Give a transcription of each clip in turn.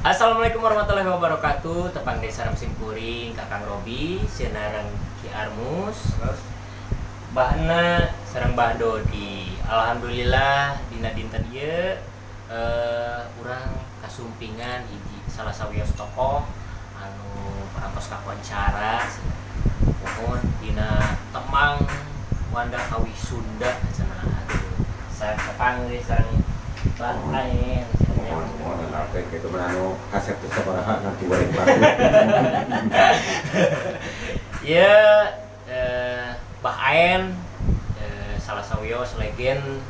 Assalamualaikum warahmatullahi wabarakatuh. Tepang deui sareng simkuring Kakang Robi sinareng Ki Armus. Bahna sareng Bah Dodi. Alhamdulillah dina dinten ieu urang kasumpingan hiji salah sawios tokoh anu parantos kakoncara, mohon, dina tembang Wanda Kawih Sunda cenah. Aduh, saya tepang deui sareng Bah Aen. Mohon mohon teh gitu mah anu kasep teh sabaraha nanti goreng batu. Ya, Bah Aen salah sawios legend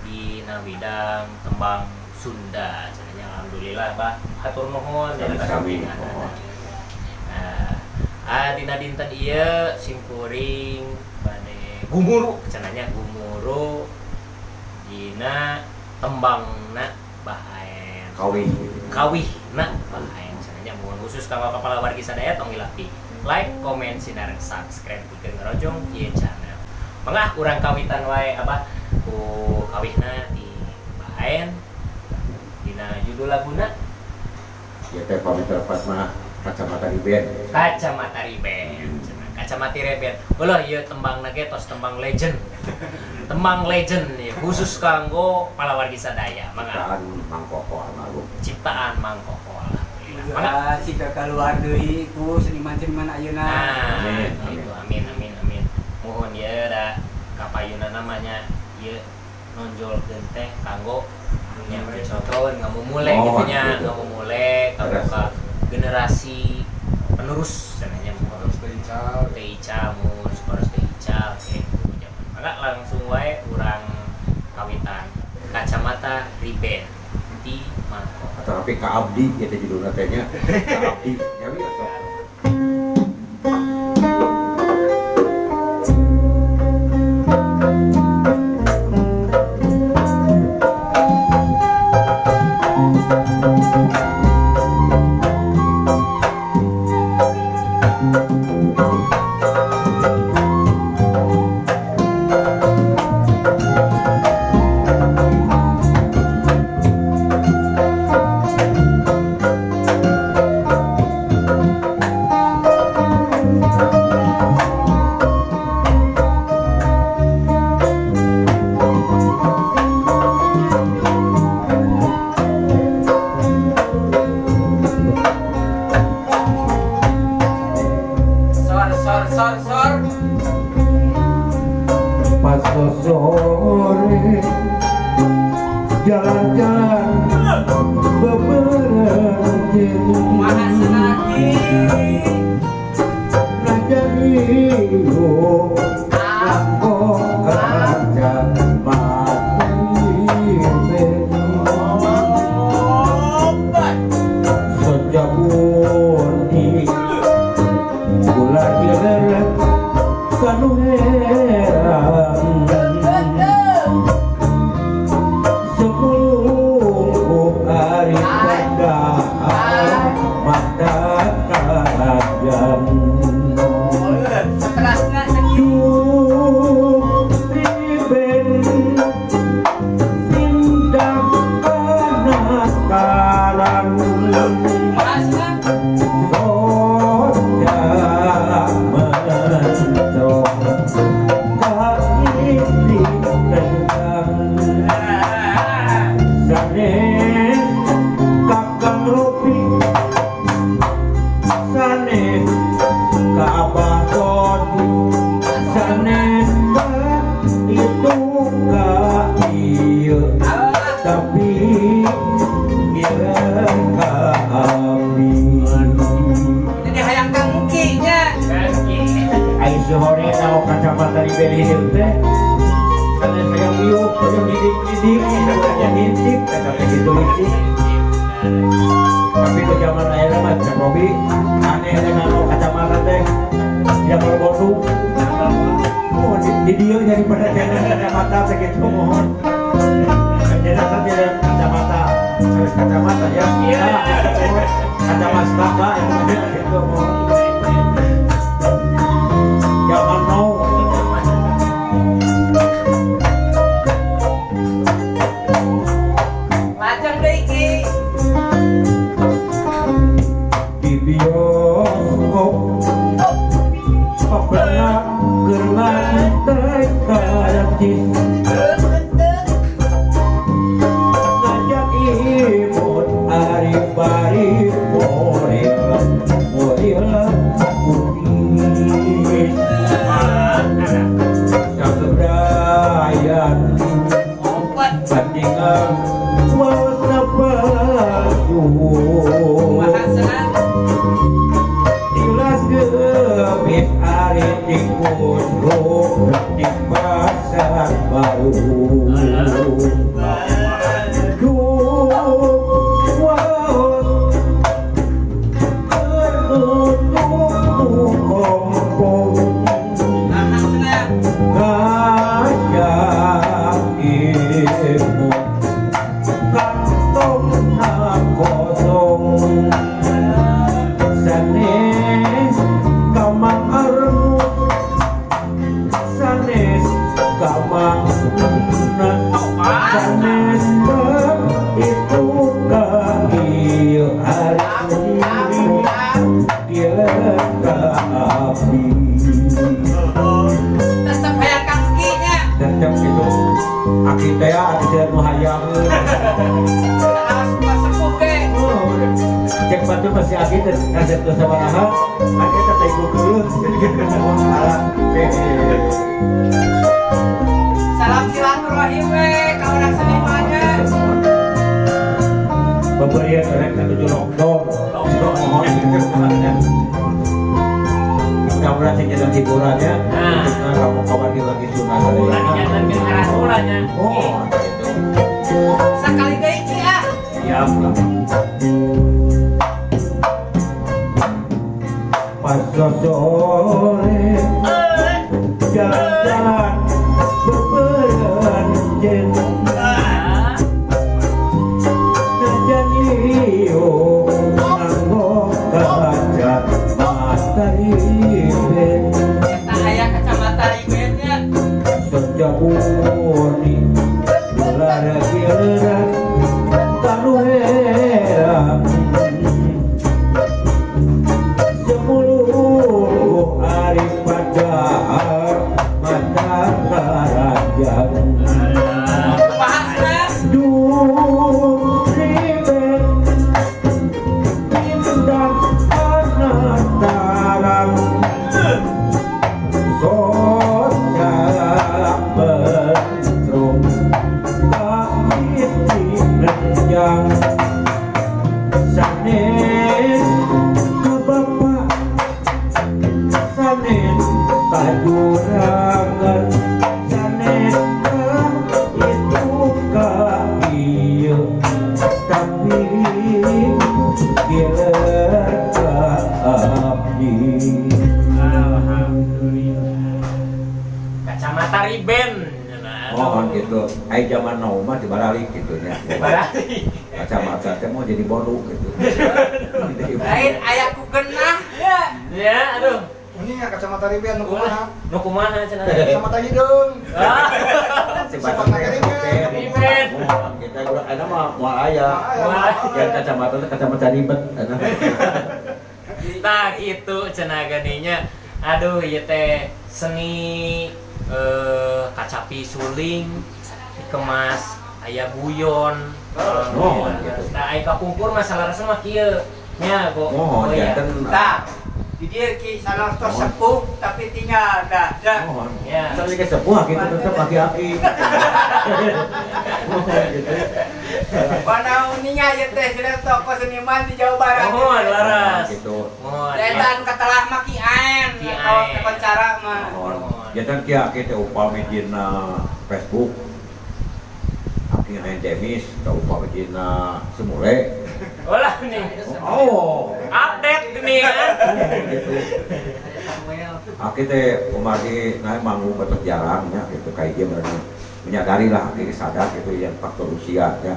di bidang tembang Sunda cenah. Alhamdulillah, Bah, hatur nuhun dina Sami-sami. kasumpingan. Nah, ah, dina dinten ieu simkuring bade gumuru cenah nya, gumuru dina tembangna Bah Aen. Kawih. Kawih na Bah Aen cenah nya. Mohon khusus kanggo kepala wargi sadaya, tong hilap di like, komen, sinareng subscribe pikeun ngarojong ieu channel. Mangga urang kawitan wae, Abah, ku kawihna di Bah Aen dina judul laguna. Ya teh pamit lepat mah Kacamata Riben. Kacamata Riben cenah. Kacamata Riben. Ulah ieu tembang ge tos tembang legend, tembang legend nih khusus kanggo palawargi sadaya. Mangga. Ciptaan Mang Koko almarhum. Ciptaan Mang Koko, alhamdulillah. Mangga. Ya, jika keluar deui ku seniman-seniman ayeuna. Nah, Amin, itu amin amin amin. Mohon ya da kapayuna namanya ieu nonjolkeun teh kanggo nya contoh ngamumule Oh, gitu nya, gitu. Ngamumule kanggo Beres. Ka generasi penerus cenah nya, mohon. Harus teh ical. Teh ical mun supados teh ical gitu. Mangga langsung wae urang kawitan Kacamata Riben di Mangkok. Atau tapi Ka Abdi ya teh judulna teh nya. Ka Abdi nyawi sok. Sor sor sor sor. Pas sore jalan-jalan beberapa Kumaha senaki? Raja iyo nganggo kacamata riben. Obat. Sejak undi kula dileret kanu heran sebelum hari padahal mata tajam. Seterusnya seki. Duh, riben tindak kanakaran. Kumaha cenah? Sojak mencong kaki ditendang. Sanes Kakang Robi. pilih hideung teh sanes hayang ieu hayang didik-didik hayang ngintip eta teh kitu licik. Tapi ke zaman ayeuna mah Cak Robi aneh teh nganggo kacamata teh tidak bodoh. Oh, di dieu nyari perhatian kacamata teh kitu mohon. Jadi teh kacamata, harus kacamata ya. Iya. Kacamata yang gitu mohon. Zaman now. Lajeng deui Ki. Di bioskop pernah keur lantai karcis ngajak imut ari bari boril boril kumis sagebrayan Opat. bandingan waos baju Kumaha cenah? Tilas gemis ari tikus di pasar baru. Duh, waos tertutup kompong Naha cenah? ngajak imut kantong kosong sanes kamang armut sanes kamang sanes itu ka ieu ari ka abdi. Tetep hayang kaki nya. Tetep gitu aki teh aki teh nu hayang. Awas sepuh ge. Oh, cek batu masih aki teh kaset teh sabaraha kan eta teh geuleuh alah Salam silaturahim we ka urang senimannya. Pemberian rek tujuh lontong mohon gitu mudah-mudahan sing jadi hiburannya. Nah. Nah, kamu kabar lagi sunah Ulah dinyantenkeun karasulannya. Oh, gitu. Sakali deui Ki ah. Siap lah. Pas sore jalan-jalan beberenjen Ah, najan iyo nganggo kacamata riben Eta aya kacamata riben nya. Soca murni gelar-gelaran tanu herang sepuluh hari padahal mata karajang Kumaha cenah? Duh riben indah anataran Soca bentrok kaiti renjang sanes ka bapak sanes ka jurangan sanes ka itu ka ieu tapi giler ka abdi. Alhamdulillah. Kacamata riben. Nah, Mohon gitu. Ai zaman now mah dibaralik gitu nya. Barali. Kacamata teh mau jadi bodoh gitu. Lain aya ku genah ya. Ya, aduh. Ini ya kacamata riben nu kumaha? Nu kumaha cenah? Kacamata hideung. Ah, Si batur teh Ribet. Mohon kita udah enak mah moal aya. Yang kacamata teh kacamata ribet enak. Nah, gitu cenah ganinya. Aduh, ieu teh seni kacapi suling dikemas aya guyon. Oh, gitu. Nah, ai kapungkur masalah rasa mah kieu. Nya kok. Mohon Oh, iya. janten. Tah. Di dieu Ki salah tos sepuh tapi tinggal dah. Dah. Mohon. Ya. Soalnya ke sepuh gitu tetep aki-aki. Mohon gitu. Mana uninya ieu teh cenah tokoh seniman di Jawa Barat. Mohon laras. Gitu. Mohon. Eta anu katelah mah Ki Aen, Ki atau Aen. cara mah. Mohon. Mohon. Janten kieu aki teh upami dina Facebook aki hayang demis teu upami dina Semule. Olah nih. Oh, Update nih kan. gitu. Aki teh kumargi nah manggung betul jarang nya gitu kayak dia menyadari lah aki sadar gitu yang faktor usia nya.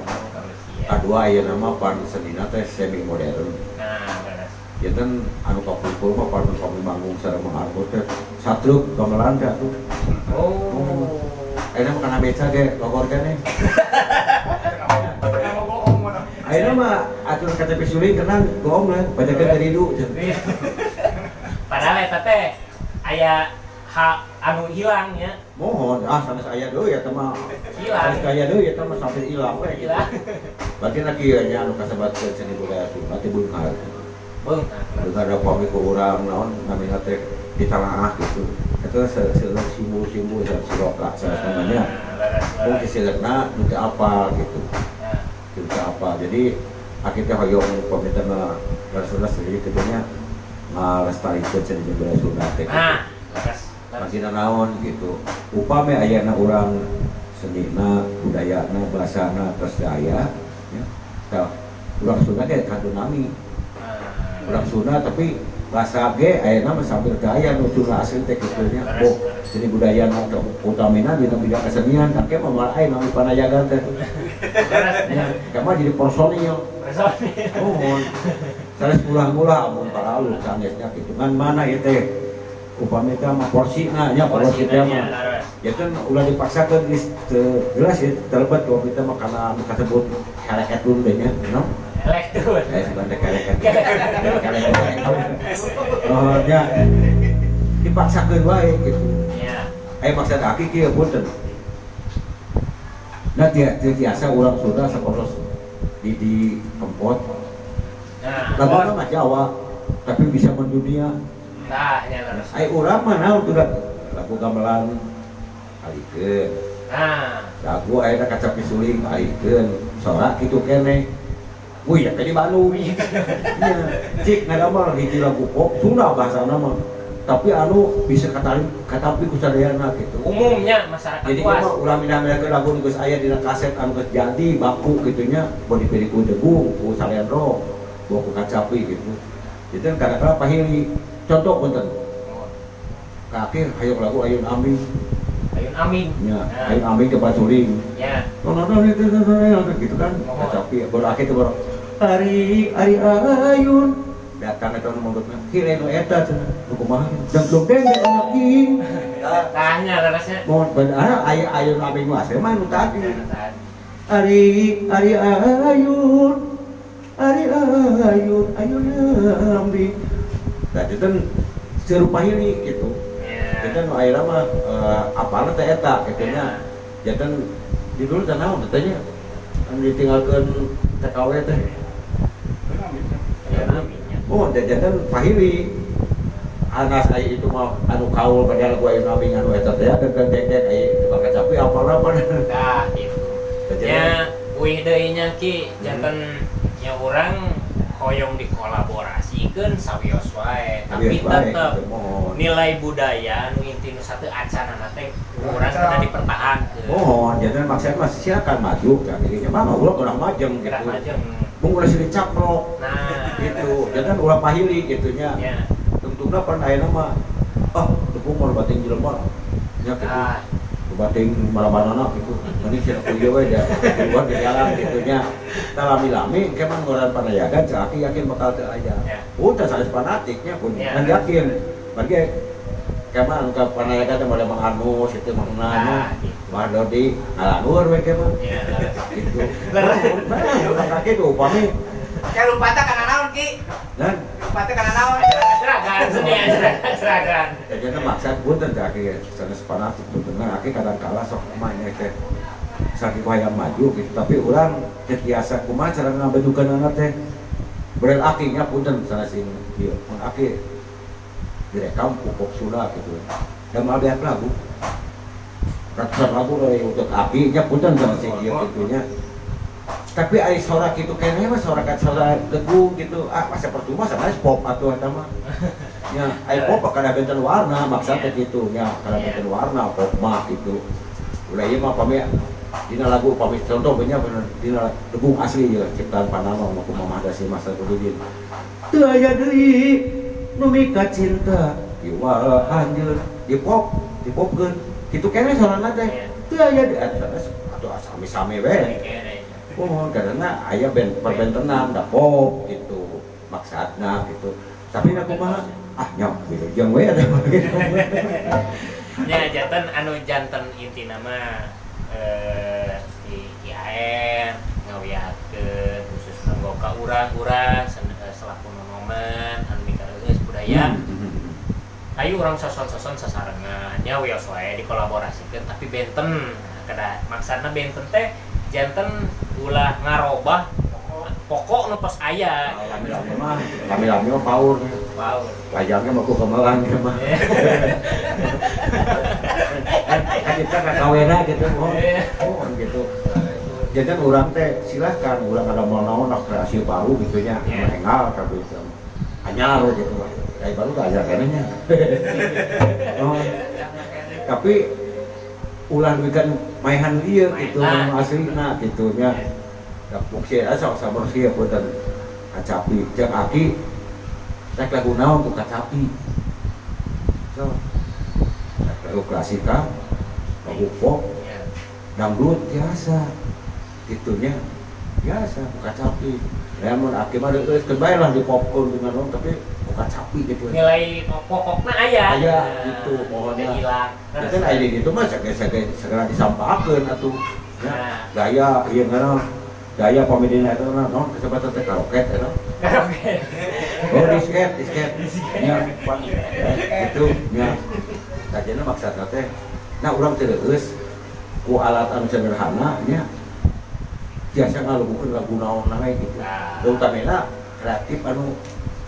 Kedua aya nama pan senina teh semi modern. Nah, beres. Ya kan anu kapungkur mah pan kami manggung sareng Mang Argo teh satruk gamelan teh atuh. Oh. Ayeuna mah kana beca ge logor keneh. Kenapa bohong mana? Ayeuna mah atur KTP suling kenang bohong lah banyakeun dari du. Iya. Padahal eta teh aya hak anu hilang ya. Mohon ah sanes aya deui eta mah. Hilang. Sanes aya deui eta mah sampai hilang we gitu. Hilang. Berarti na kieu nya anu kasebatkeun seni budaya Sunda teh beunghar. Beunghar. Beunghar da upami ku urang naon namina teh ditelaah gitu. Eta seueur simbol-simbol siloka sanes namanya. Mung seueurna nu teu apal gitu. Nah, Teu apal. Jadi aki teh hoyong pamita leres-leres jadi kitu nya ngalestarikeun seni budaya Sunda teh. Gitu. Nah, leres. Maksudna naon gitu. Upami ayana urang senina, budayana, bahasana terus daya ya. Tah, urang Sunda ge kantun nami. Urang Sunda tapi bahasa ge ayeuna mah sambil daya nu Sunda asli teh kitu nya. Oh, seni budayana teh utamina dina bidang kesenian, tah ke mah moal aya nami panayagan teh. Leres. Ya, mah jadi personil. Personil. Mohon. Sanes ulah-ulah amun paralu sanesnya kitu. Ngan mana ieu teh? Upami teh mah porsina nya porsi teh mah. Ya kan ulah dipaksakeun geus teu jelas ya terlebat kalau kita mah kana anu kasebut keleketun teh nya, no? Elektun. Eh sebenarnya keleket. Keleket. Oh nya dipaksakeun wae gitu. Ya. Eh maksud aki kieu punten. Nah teu tiasa urang Sunda sakoros di kempot. Nah, Laguna mah Jawa tapi bisa mendunia. Nah, nya leres. Ai urang mah naon tuh lagu gamelan alikeun. Nah, Lagu ayeuna kacapi suling alikeun, sora kitu keneh. Wih, ya di Bandung. Iya, cik ngadamel hiji lagu pop Sunda bahasana mah. Tapi anu bisa katapi ku sadayana gitu. Umumnya masyarakat Jadi luas. mah ulah minah-minahkeun lagu nu geus aya dina kaset anu geus jadi baku kitu nya, boh dipilih ku Degung, ku Salendro, boh ku Kacapi gitu. Jadi kan kadang-kadang pahili. Contoh punten. Kaki hayang lagu Ayun Aming. Ayun Aming. Ya, Nah. Ayun Aming ke Suling. Ya. Gitu kan. Kacapi baru aki itu baru Ari Ari Ayun datang eta nu mondotna kira nu eta cenah nu kumaha dengklung deng anak king. Tanya leresnya. Mohon benar Ayun Aming mah asli mah nu tadi. Ari Ari Ayun Ari Ayun Ayun Aming. Nah, itu kan serupa ini gitu. Ya. Itu kan akhirnya mah apalna teh eta kitu nya. Ya kan di dulu teh naon teh nya. Anu ditinggalkeun TKW teh. Oh, jajan pahili. Anas aya itu mah anu kaul pada lagu Ayun Aming anu eta teh ada kan dek-dek aya tukang kacapi apalna mah. Nah, gitu. Ya, uih deui nya ki janten nya urang hoyong dikolaborasikeun sawios wae, tapi tetep nilai budaya nu inti nu satu acanana teh urang kedah dipertahankeun. Mohon, janten maksudna mah silakan maju ka dirinya mah ulah ulah majeng gitu. Gerak majeng. Mung ulah silih caprok. Nah, gitu. Janten ulah pahili kitu nya. Ya. Tungtungna pan ayeuna mah ah tepung mah bating jelema. Nya kitu. Nah. Bating malamanana gitu. Mending sia ku ieu we da keluar di jalan kitu nya. Tah lami-lami engke mah ngoran panayagan caki yakin bakal teu aya. Ya. Udah sanes fanatiknya pun Ya. kan yakin. Bagi ke mah anu ka panayagan teh model Mang Armus kitu Mang Nanya. Nah, gitu. Mang Dodi ngalangur we ke mah. Ya, Gitu. Nah, kaki tuh upami. Ya lumpatna kana naon Ki? Dan Lumpatna kana naon? Seragan seni seragan. Ya jangan maksa punten teh aki sanes fanatik punten nah aki kadang kala sok mah nya teh saking hayang maju gitu tapi urang teu tiasa kumaha cara ngabentukeunana teh brand aki nya punten sanes sing ieu mun aki direkam pupuk Sunda gitu dan malah banyak lagu ratusan lagu dari untuk aki nya punten sanes sing ieu kitu nya tapi ari sora kitu keneh mah sora ka sora degung gitu ah masa percuma sanes pop atuh eta mah. Nya, aya pop kada benten warna maksud teh kitu nya, kada Iya. benten warna pop mah gitu. Ulah ieu mah pami dina lagu pami contoh nya bener dina degung asli ya ciptaan Panama mah kumaha Dasi Master Kududin. Teu aya deui nu mika cinta iwal anjeun di pop dipopkeun kitu keneh sorana teh. Iya. Teu aya deui eta atuh sami-sami we. Oh, karena aya ben perbentenan da pop gitu maksudna gitu. Tapi na kumaha? Ah, nya wilujeng we eta mah gitu. Nya janten anu janten inti nama di IAIN ngawiatkeun khusus kanggo ka urang-urang selaku nonoman anu mikareueus budaya. Ayo urang soson-soson sasarengan nya wios wae dikolaborasikeun tapi benten kedah maksudna benten teh janten ulah ngarobah pokok nu tos aya. Lami-lami mah, lami-lami mah paur. Wow. Wayangnya mah ku kemelan ge mah. Kan kita kakawena gitu mohon. Oh, gitu. Jadi urang teh silahkan urang ada mau naon nak kreasi baru gitu nya, Iya. enggal kabeh itu. Anyar gitu lah. Kayak baru gak anyar keneh nya. Oh. Tapi ulah duikan maehan ieu gitu Nah. nu aslina gitu nya. Da fungsi asa sabar sih punten kacapi jeung aki rek lagu naon ku kacapi. So, rek lagu klasika, lagu pop, Ya. dangdut biasa gitunya biasa ku kacapi. Ya mun aki mah geus keun bae lah di popkeun dengan naon tapi ku kacapi gitu. Nilai pokokna aya. Aya, gitu, pokoknya. Teu hilang. Ya kan aya gitu mah segera disampakeun atuh. Ya, Nah. gaya ieu ngaran gaya komedina eta mah naon kesebatan teh karoket eta. Oke. Oh, disket, disket. Nya, gitu, nya. Tajana maksudna teh nah urang teu reueus ku alat anu sederhana nya biasa ngalubuhkeun lagu naon we gitu. Nah. Utamina kreatif anu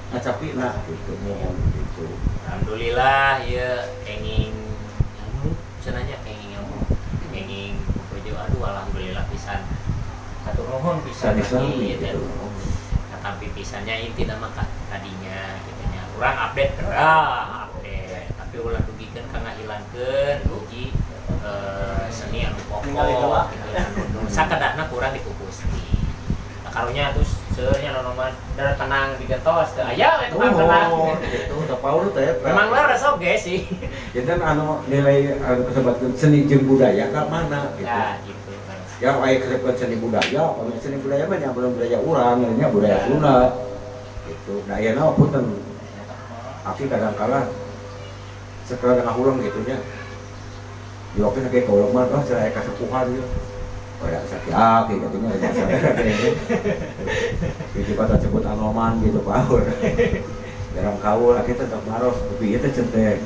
ngacapina gitu mohon gitu. Alhamdulillah ya kenging ilmu cenanya kenging ilmu kenging bejo aduh alhamdulillah pisan hatur nuhun pisan Sami-sami lagi, gitu. Tapi pisannya inti nama tadinya gitu nya urang update update tapi ulah dugikeun ka ngahilangkeun hiji seni anu pokok Ningali heula. gitu anu sakedahna kurang dipupusti. Nah, karunya terus seueurnya nonoman dar tenang digentos teu aya we tukang tenang. Oh, gitu, da paur teh. Memang leres oge sih. Jadi kan anu nilai anu kesebutkeun seni jeung budaya ka mana gitu. Ya gitu leres. Ya aya kesebutkeun seni budaya, pami seni budaya mah nya belum budaya urang, nya budaya Sunda. Gitu. Nah, ayeuna punten aki kadang kala sekarang ngahuleng gitu nya. Di waktu kayak kauleng mah oh cenah aya kasepuhan ieu. Oh ya sakit aki katanya ada masalah kayaknya. Jadi kata sebut anoman gitu paur. Jarang kaul aki tetap maros tapi ieu teh centek.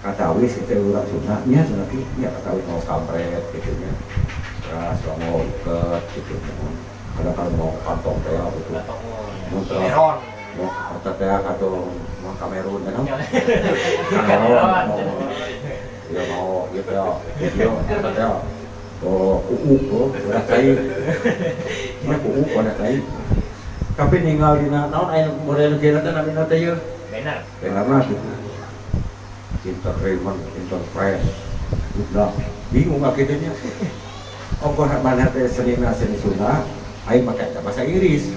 Katawis itu urang Sunda nya cenah ki nya katawis mau kampret gitu nya. Terus mau iket gitu. Kadang kalau mau kantong teh gitu. Mun terus Kameron. mau kata teh atau mau Kamerun kan? Kameron. Ya mau gitu ya. Iya, kata teh. Oh, kuuk oh, udah cai. Nya kuuk udah cai. Tapi ninggal dina naon aya model kieu teh namina teh ieu. Bener. Bener mah gitu. Entertainment, enterprise. Udah bingung akhirnya. Ongkoh mana teh senina seni Sunda, aing make bahasa Inggris.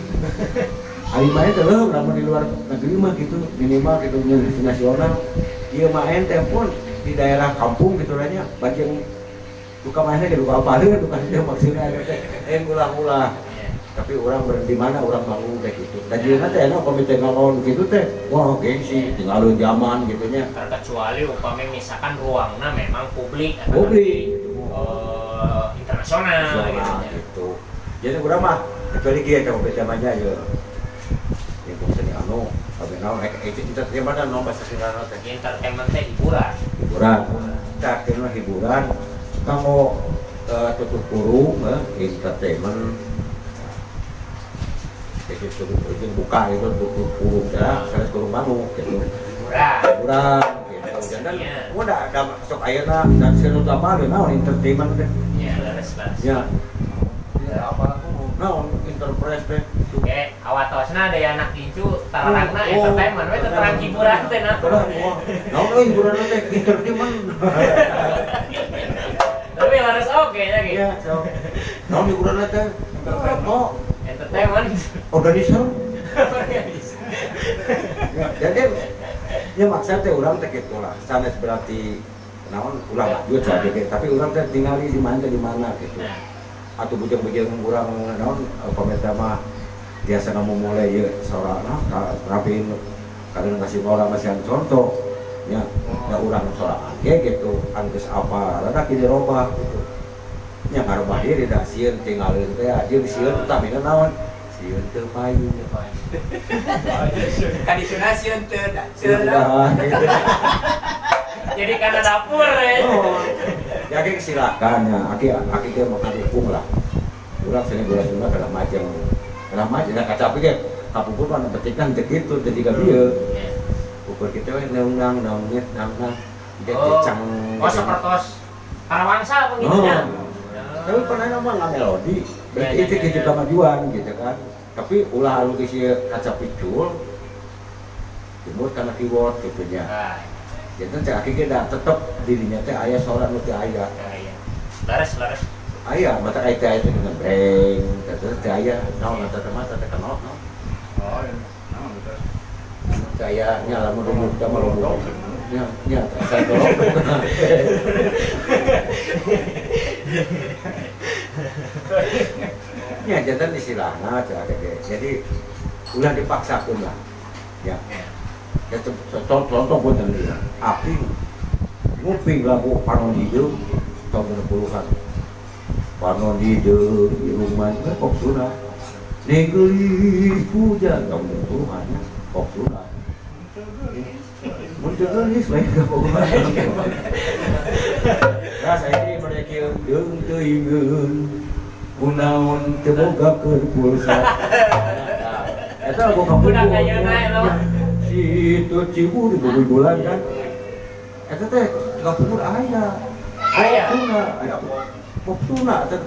Aing main teh leuh lamun di luar negeri mah gitu, minimal gitu nasional. Ieu main teh pun di daerah kampung gitu lah nya, bajeng duka mainnya di duka apa duka dia maksudnya ada teh ulah-ulah. Iya. Tapi orang di mana orang bangun kayak gitu. Dan juga teh enak komite ngomong gitu teh, wah gengsi, tinggalin zaman gitu nya. Terkecuali upami misalkan ruangnya memang publik atau Publik. Internasional gitu Nasional nya. gitu. Jadi urang mah kecuali kieu teh komite mah nya ye. Ya seni anu, tapi naon rek itu entertainment dan naon bahasa Sundana teh. Entertainment teh hiburan. Hiburan. Tah mah hiburan kanggo tutup kurung entertainment. Jadi tutup kurung buka itu tutup kurung dah, sanes kurung manuk gitu. Hiburan. Hiburan gitu. Jangan Iya. udah ada sok ayeuna dan seni utama naon entertainment teh. Ya, leres leres. Ya, Ya, apa aku naon enterprise teh. Oke, Awatosna ada anak gincu tararangna entertainment we terang hiburan teh nah. Naon euy hiburan teh entertainment. Tapi harus oke ya gitu. Iya, so. Naon hiburan teh? Oh, entertainment. Organizer. Ya, jadi ya maksudnya teh urang teh kitu lah. Sanes berarti naon ulah lanjut jadi tapi urang teh tingali di mana di mana gitu. Atau bujang-bujang urang naon pemerintah mah biasa kamu mulai ya sorana rapiin kadang ngasih orang masih contoh ya ya urang sorangan ge gitu anggeus apa rada kini robah gitu nya ngarobah diri da sieun tinggalin teh jeung sieun utamina naon sieun teu payu Kadisuna sieun teu sieun gitu. Jadi karena dapur ya. Oh, ya aki silakan ya aki aki ge makan dukung lah urang seni budaya Sunda kada majeng kada majeng da kacapi ge kapungkur mah penting kan teu kitu teu jiga bieu ukur kitu we neunang naonnya naon ge cang. Oh, sapertos Karawangsa apa gitu nya. Tapi pernah mah nggak melodi berarti itu gitu kemajuan gitu kan. Tapi ulah anu geus kaca picul timur kana keyboard gitu nya. Jadi cek aki ge da tetep dirinya teh aya sora nu teu aya. Lares lares. Aya mata ka teh aya teh dengan breng, terus teh aya naon eta teh mah teh kenal naon. Oh, naon eta. Teh aya nya lamun rumuk teh mah rumuk. Nya nya saya tolong. Ya jantan istilahna cek aki ge. Jadi ulah dipaksakeun lah. Ya. Ya contoh pun tadi api nguping lagu Panon Hideung tahun 60-an. Panon Hideung di rumah itu pop Sunda. Negeri hujan tahun 60-an ya, pop Sunda. Mun teu geulis we ka pokona. Nah, saya ini mereka deung teuingeun kunaon teu boga keur pulsa. Eta lagu kampung. Budak ayeuna eta mah. Itu Cibur di bulan kan eta teh kapungkur aya aya aya pop Sunda eta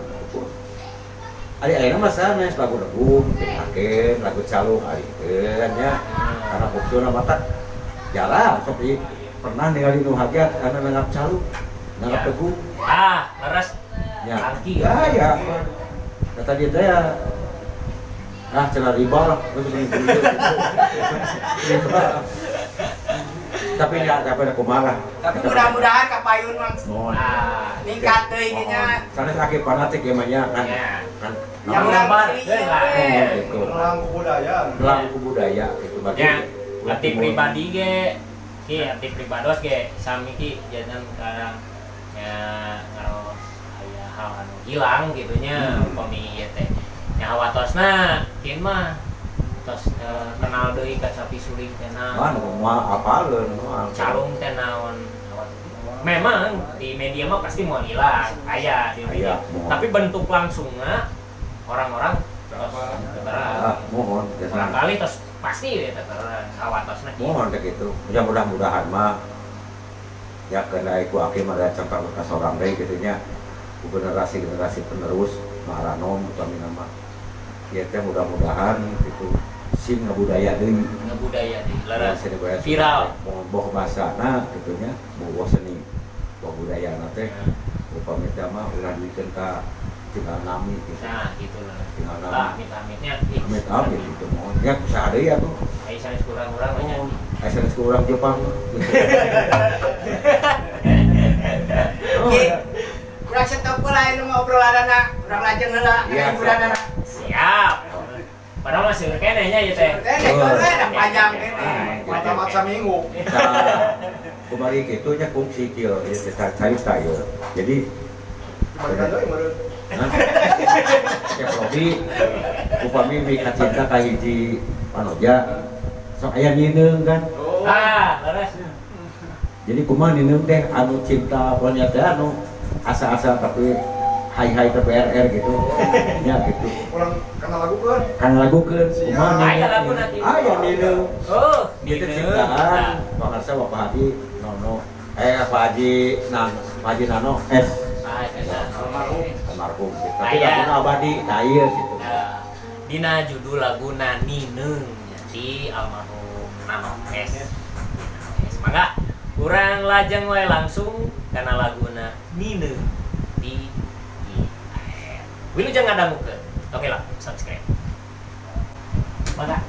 ari ayeuna mah sanes lagu regung dipake lagu calung alikeun nya karena pop Sunda mah tak jalan sok ieu pernah ningali nu hagiat karena nanggap calung nanggap tegung ah leres nya ya kata dia teh ya ah cenah riba lah terus riba. Tapi ya tapi aku marah. Tapi mudah-mudahan kapayun mang ningkat deui nya. Sanes aki fanatik ya mah nya kan. Kan yang urang gitu. Melang budaya. Melang budaya gitu bagi. Arti pribadi ge ki arti pribados ge sami ki jangan sekarang nya ngaros aya hal anu hilang gitu nya upami ieu teh. Nya awatosna kin mah tos kenal deui ka sapi suling teh naon. Mah apaleun moal. Calung teh naon. Memang di media mah pasti moal hilang, aya di media. Tapi bentuk langsungna orang-orang tos terang. Mohon barangkali tos pasti eta terang awatosna. Mohon teh kitu. Ya mudah-mudahan mah ya kena ku aki mah cangkang ka sorang deui kitu nya. Ku generasi-generasi penerus maranom utamina mah. Ya teh mudah-mudahan gitu sing ngebudaya deui. Ngebudaya deui. Leres viral. Boh bahasana kitu nya, boh seni, boh budayana teh upami teh mah ulah duikeun ka tinggal nami gitu. Nah, gitu lah. Tinggal nami. Amit-amitnya. Amit-amit gitu mohon. Ya usaha deui atuh. Ai sanes kurang-kurang mah nya. Ai sanes kurang Jepang. Oke. Urang stop heula ieu mah obrolanana, urang lajeng heula hiburanana. Siap. Padahal masih keneh nya ieu teh. Keneh keneh panjang keneh. Mata-mata saminggu. Tah. Kumari kitu nya kungsi kieu ieu teh carita ieu. Jadi dibalikan deui meureun. Cek Robi upami mika cinta ka hiji panoja sok aya nineung kan. Ah, leres. Jadi kumaha nineung teh anu cinta pokoknya teh anu asa-asa tapi hai-hai ke PRR gitu. Ya gitu. Urang kana lagukeun. Kana lagukeun kumaha aya lagu nanti. Aya nineung. Oh, gitu cintaan. Pakarsa Bapak Haji Nono. Pak Haji Nano, Pak Haji Nano S. Ah, almarhum. Almarhum. Tapi laguna abadi, nah ieu gitu. Dina judul lagu Nineung di almarhum Nano S. Nano S. Mangga urang lajeng we langsung kana laguna Nineung di IAR. Wilujeng ngadangukeun. Oke lah, subscribe. Mangga.